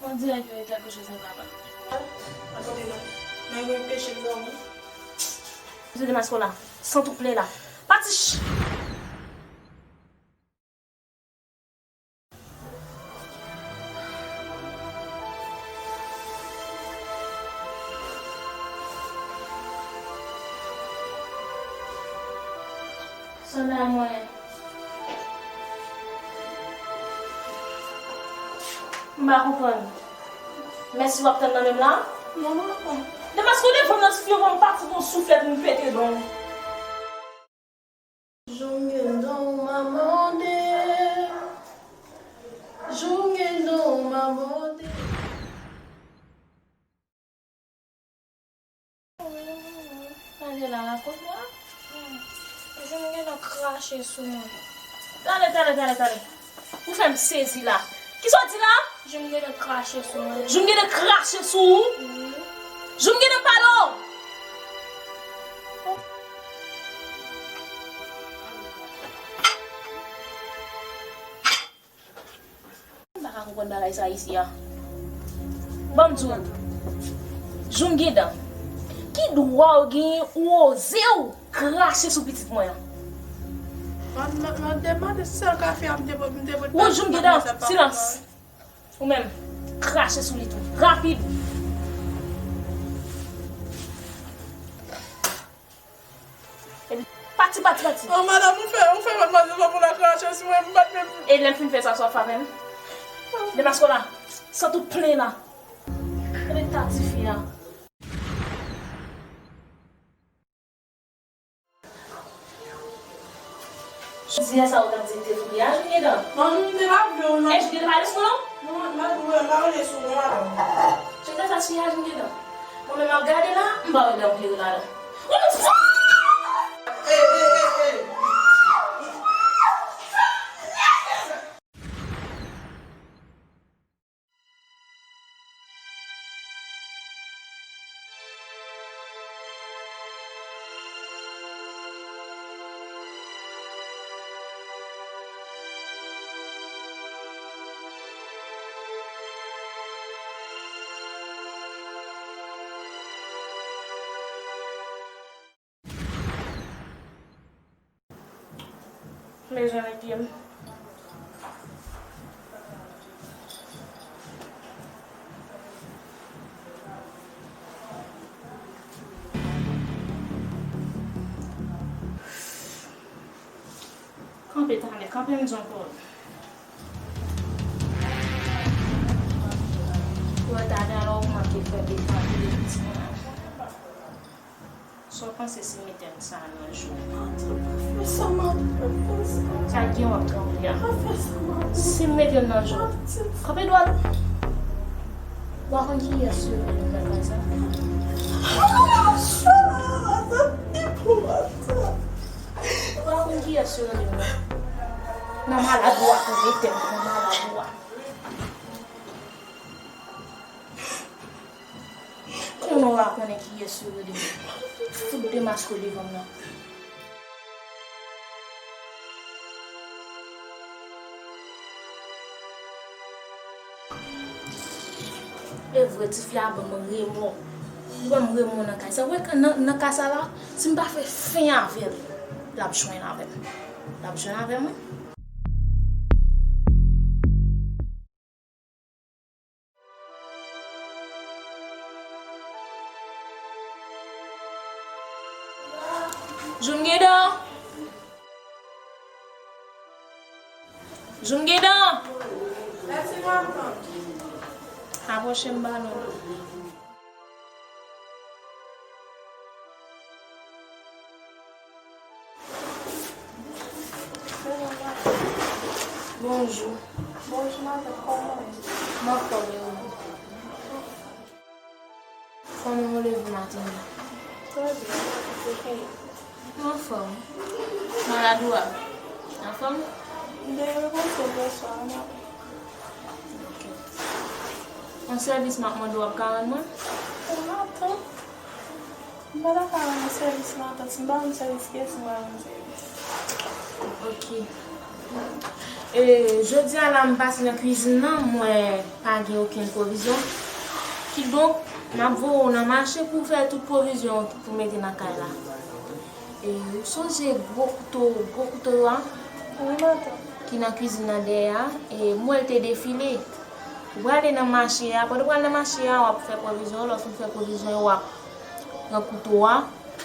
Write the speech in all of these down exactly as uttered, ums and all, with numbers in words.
On dirait que quelque chose ne va pas. Attendez, non. Mwen gen peche m dòmi. Msye Demasko la, sant ou plen la. Pati! Sòlda mwen. M pa konprann. Mèsi w ap tann nan men m la? Non, m pa konprann. Demaske w defann nan ti fye, m pati gon souflèt, m pete don. Jou m gen don w m a mòde. Jou m gen don w m a mòde. Tande la, la kote la. Jou m gen don krache sou mwen. Tande, tande, tande, tande. Ou fè m sezi la. Kisa w di la? Jou m gen don krache sou mwen. Jou m gen don krache sou ou? Wi. Jou m gen don pale w. M pa ka konprann bagay sa isi a. Ban m di w, jou m gen dan. Ki dwa w genyen ou oze w krache sou pitit mwen an? Mwen, mwen, mwen te mande sèl kafe a, m te, m te, m te. Ou jou m gen dan, silans. Ou menm, krache sou li tou. Rapid. Epi, pati, pati, pati. Oh, madanm, ou fè, ou fè madmwazèl la pou l al krache sou mwen, m pa t menm. E lè m fin fè sa, sa w ap fè avè m? Demaske w la, sant ou plen la. Gade ta tifi a. Jodi a sa ou t ap di m te fou a, Jouneda? Manmi, m te lave w, non. E Jouneda pa leson non? Non, m pa, m pa, m pa rele sou non, madanm. Jouneda sa sou a, Jouneda. Mwen menm m ap gade la, m pa wè dan vire ladan. Ou menm sa! E, e, e, e. Bezwen met pye m. Kanpe, talè, kanpe m di w ankò. Ou wè talè a la w manke fè de kanpe de ti moun. Sa w panse simetè m sa nan jou? Madanm, pa fè sa, madanm, pa fè sa. Sa gen w ap tranble a. Pa fè sa, madanm. Si m mete l nan jou. Kanpe dwat. W a konn kiyès yo rele m nan kay sa? Madanm, epouvantab. W a konn kiyès yo rele m nan? Nan malad ou a pou mete m nan malad ou a. Kouman w a konnen kiyès yo rele m? Fout demaske w devan m nan. E vre, tifi a ban m remò. Li ban m remò nan kay sa. Ou wè nan, nan ka sa la, si m pa fè fen avè l, l ap jwenn avè m. L ap jwenn avè m, wi. Jou m gen dan. Jou m gen dan. Apwoche m ba nou. Bonjou. Bonjou, madanm, kòman w ye? M anfòm, e ou menm? Kòman w leve maten an? Trè byen, e ou? M anfòm. Malad ou a? Anfòm? M te repoze m yè swa a, m ap. Ok. Yon sèvis m ap mande w ap ka rann mwen? Yon maten. M pa ta ka rann yon sèvis matant. Si m pa rann sèvis, kiyès m pral rann sèvis? Ok. E, jodi a la, m pase nan kwizin nan, m wè pa gen okenn pwovizyon. Kidonk, m ap voye w nan mache pou w fè tout pwovizyon pou mete nan kay la. E, ou sonje gwo kouto, gwo kouto yo a? Wi, matant. Ki nan kwizin nan dèyè a, e, m wè l te defile. Ou prale nan mache a, pandan w pral nan mache a, w ap fè pwovizyon yo, lè w fin fè pwovizyon yo, w ap pran kouto a,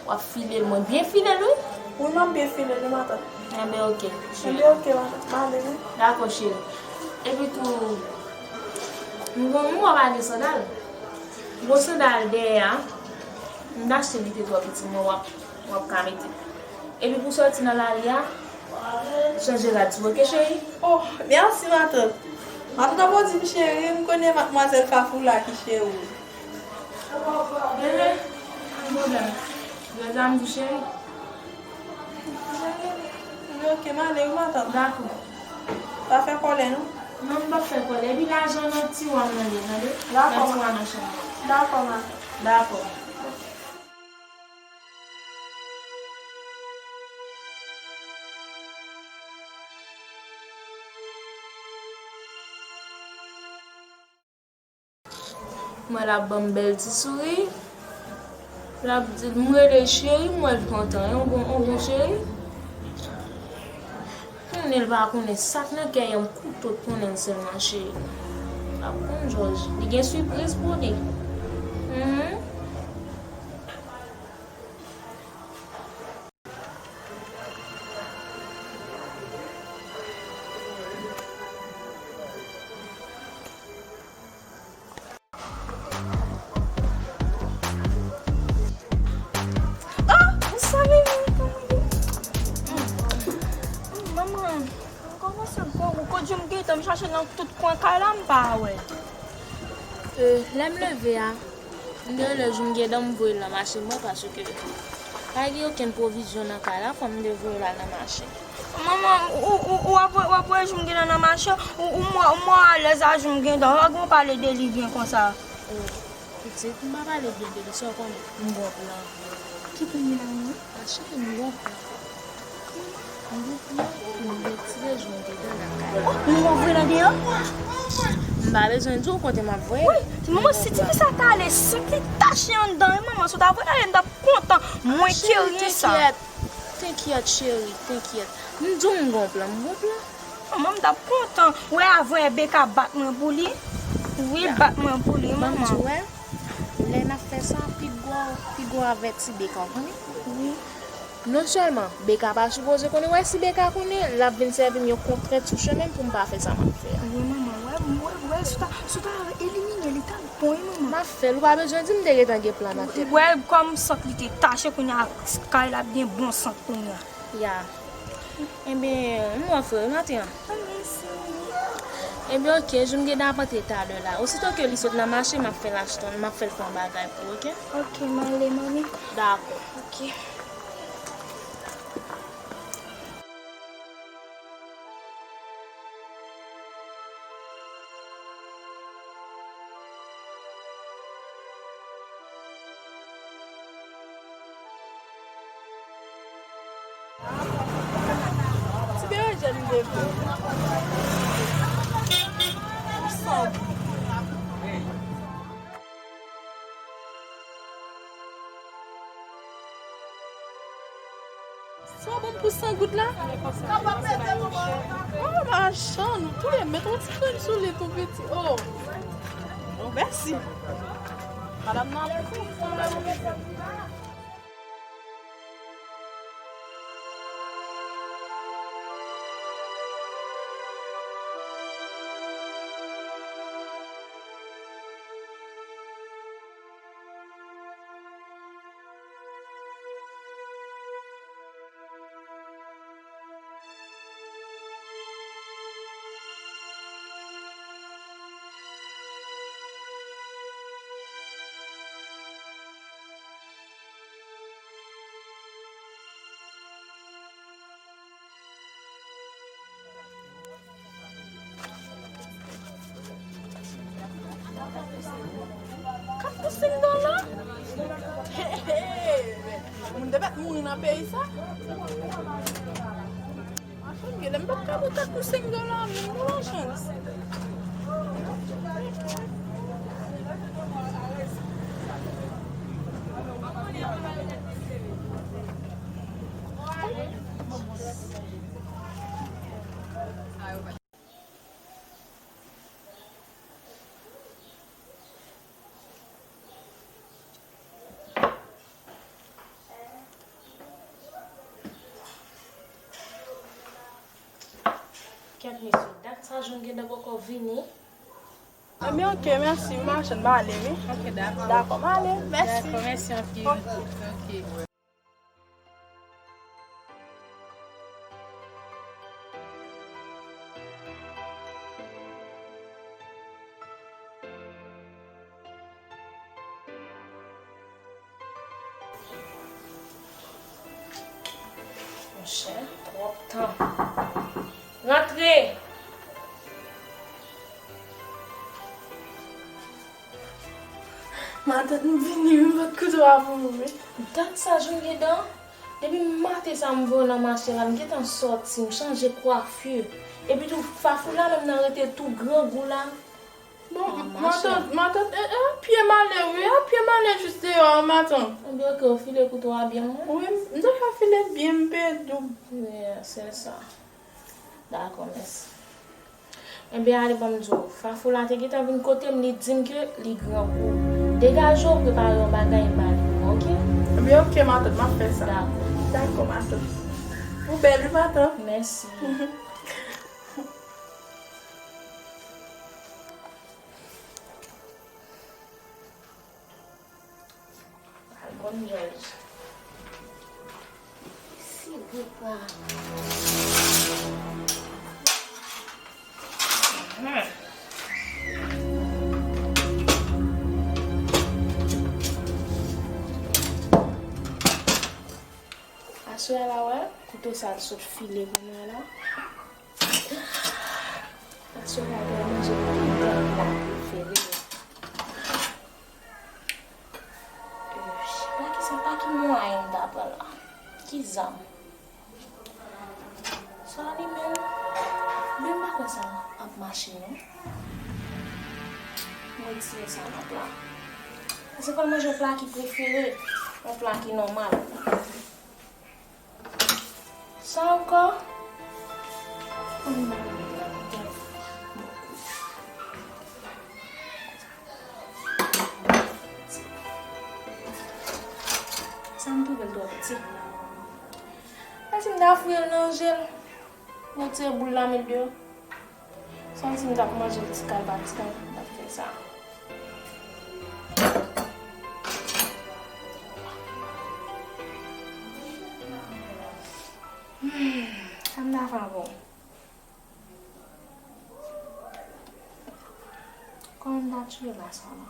w ap file l, mwen byen file l, wi. Wi, m ap byen file l, wi, matant. Enben, oke. Enben, oke, matant. M ale, wi. Dakò, cheri. Epi tou, m gon, m wè w pa gen sandal. M gon sandal dèyè a. M t achte li te twò piti, men w ap, w ap ka mete. Epi pou sòti nan lari a, chanje rad sou, oke, cheri? Oh, mèsi, matant. Matant ap di m cheri, m konnen madmwazèl Fafou la ki cheri w. Bebe, pa gen pwoblèm. Jodi a m di cheri. Cheri, ok, m ale wi, matant. Dakò. Pa fè kòlè, non? Non, m p ap fè kòlè. Epi lajan nan tiwa m nan ye, tande? Dakò, nan tiwa nan chanm nan. Dakò, matant. Dakò. M wè l ap ban m bèl ti souri. L ap di, m rele l cheri, m wè l kontan. Yon bon, yon bon cheri. Konnen l pa konnen sa k nan kè yon kouto t konnen l sèlman cheri. L ap konn jòj. Li gen sipriz pou li. Mhm. Ah, sa vini, kòman ye? Manman, m kòmanse gwo gou. Kote m gentan, m chache nan tout kwen kay la, m pa wè. Euh, lè m leve a, m te rele Joumgedan, m voye l nan mache mwen paske pa gen okenn pwovizyon nan kay la, fò m te voye l al nan mache. Manman, ou, ou, ou ap, w ap voye Joumgedan nan mache, ou, ou mò, ou mò alèz a Joumgedan, ou pa gen pale de li byen konsa. Oh, pitit, m pa pale byen de li, sa w konnen, m gon plan. Ki plan w ye la, manman? A cheri, m gon plan. M gon plan pou m retire Joumgedan nan kay la. Oh, manman, voye l andeyò? M pa bezwen di w kote m ap voye l. Wi, manman, si tifi sa ta ale, sant li tache anndan, wi, manman, si w ta voye l ale, m t ap kontan. Mwen ki ryen sa. Tenkèt, tenkèt, cheri, tenkèt. M di w m gon plan, m gon plan. Manman, m t ap kontan. Ou wè, avè Beka bat mwen pou li. Wi, bat mwen pou li, manman. Ban m di w, wè, lè n ap fè sa, piga w, piga w avèti Beka, w konnen? Wi. Non sèlman Beka pa sipoze konnen, wè, si Beka konnen, l ap vin sèvi m yon kontrent sou chemen m pou m pa fè sa m ap fè a. Wi, manman, wè, wè, wè, si w ta, si w ta elimine li, t ap bon, wi, manman. M ap fè l, ou pa bezwen di m te gentan gen plan nan tèt. Wè, kòm sant li te tache, kounye a, kay la ap gen bon sant kounye a. Ya. Enben, m wè frè w maten an. Mèsi. Enben, oke, Joumgedan ap antre talè la. Osito ke li sot nan mache, m ap fè l achte, m ap fè l fè yon bagay pou ou, oke? Oke, m ale, manmi. Dakò. Oke. Ti berejèn m te vle. San gou. Sa w ban m pou san goud la? Oh, lajan nou tou le mèt yon ti grenn sou li tou piti. Oh. Oh, mèsi. Madanm nan ap kontan. Kat pou senk dola? He, he, moun te mèt mouri nan peyi sa. Mwen genlè m p ap ka pran kat pou senk dola menm non, lachans. Kèt mesye, dat sa jwenn gentan poko vini. Ebyen, oke, mèsi. M machann, m ale, wi. Oke, dakò. Dakò, m ale. Mèsi. Dakò, mèsi anpil. Oke. Oke. Monchè, twòp tan. Rantre! Matant, m vini wi, m pot kouto a pou ou wi. Dat sa jwenn gentan. Depi maten sa m voye w nan mache la, m gentan sòti, m chanje kwafi. Epi tou, fafou la menm nan rete tou grangou la. Bon, matant, matant, e, e, a pye m ale wi, a pye m ale jis deyò a, matant. Ebyen, oke, ou file kouto a byen, mwen. Wi, m te ka file byen, m peye doub. Wi, se sa. Dakò, mèsi. Ebyen, ale, ban m di w, fafou la te gentan vin kote m, li di m ke li grangou. Degaje w, prepare yon bagay, m ale, oke? Ebyen, oke, matant, m ap fè sa. Dakò. Dakò, matant. Ou bèl, wi, matant. Mèsi. Al konn jòj. Si gwo pa. Aswè a la, wè, kouto sa l sot file kounye a la. Aswè a la, manje m pita m pla prefere m. Eh, pa ki sa, pa ki mwayen m ta pran la? Ki zam? Sa li menm? Men m pa kwè sa ap mache non. Mwen retire sa nan pla. Se fò l manje yon pla ki prefere, yon pla ki nòmal. Sa ankò? Sa m twouve l twò piti. Mwen di m ta fouye l nan je l. Mwen tire boul la, met deyò. Santi m t ap manje l ti kal pa ti kal, m t ap fè sa. Hmm, sa m ta fè ankò? Kòman m ta tire la sa la?